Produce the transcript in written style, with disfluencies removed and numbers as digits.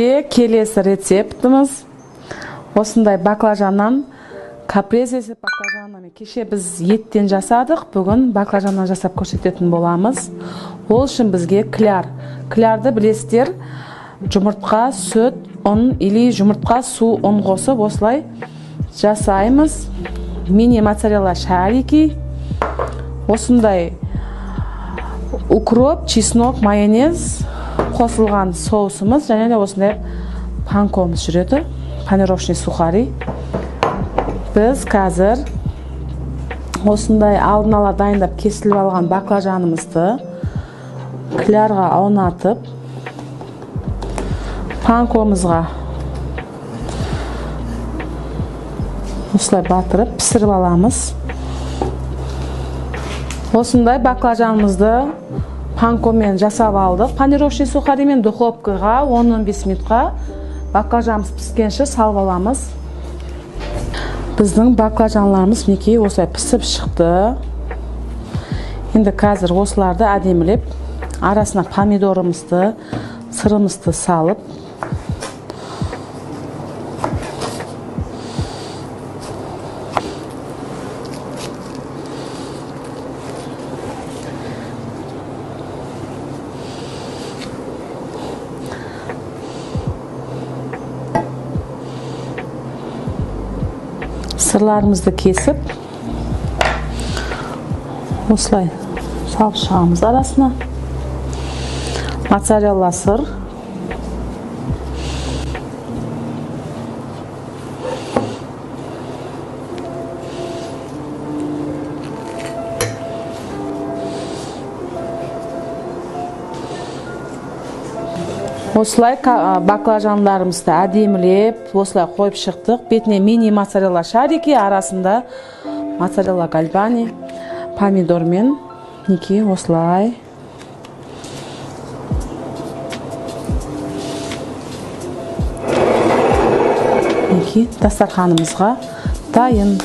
Келесі рецептіміз осындай баклажаннан, капрезе баклажанымен. Кеше біз еттен жасадық, бүгін баклажаннан жасап көрсететін боламыз. Ол үшін бізге кляр. Клярды білесіздер, жұмыртқа, сүт, ұн или жұмыртқа, су, ұн қосып осылай жасаймыз. Мини моцарелла шарики, осындай укроп, чеснок, майонез қосылған соусымыз және де осындай панкомыз жүреді, панировочный сухари. Біз қазір осындай алдын ала дайындап кесіліп алған баклажанымызды клярға аунатып, панкомызға осылай батырып пісіріп аламыз. Осындай баклажанымызды панкомен жасап алдық. Панировочный сухаримен духовкаға 10-15 минутқа баклажанымыз піскенше салып аламыз. Біздің баклажанларымыз мінекей осылай пісіп шықты. Енді қазір осыларды әдемілеп арасына помидорымызды, сырымызды салып, сырларымызды кесіп осылай салып шығамыз арасына. Моцарелла сыр, осылай баклажандарымызды әдемілеп осылай қойып шықтық. Бетіне мини моцарелла шарики, арасында моцарелла гальбани, помидормен мінекей осылай. Мінекей дастарханымызға дайын.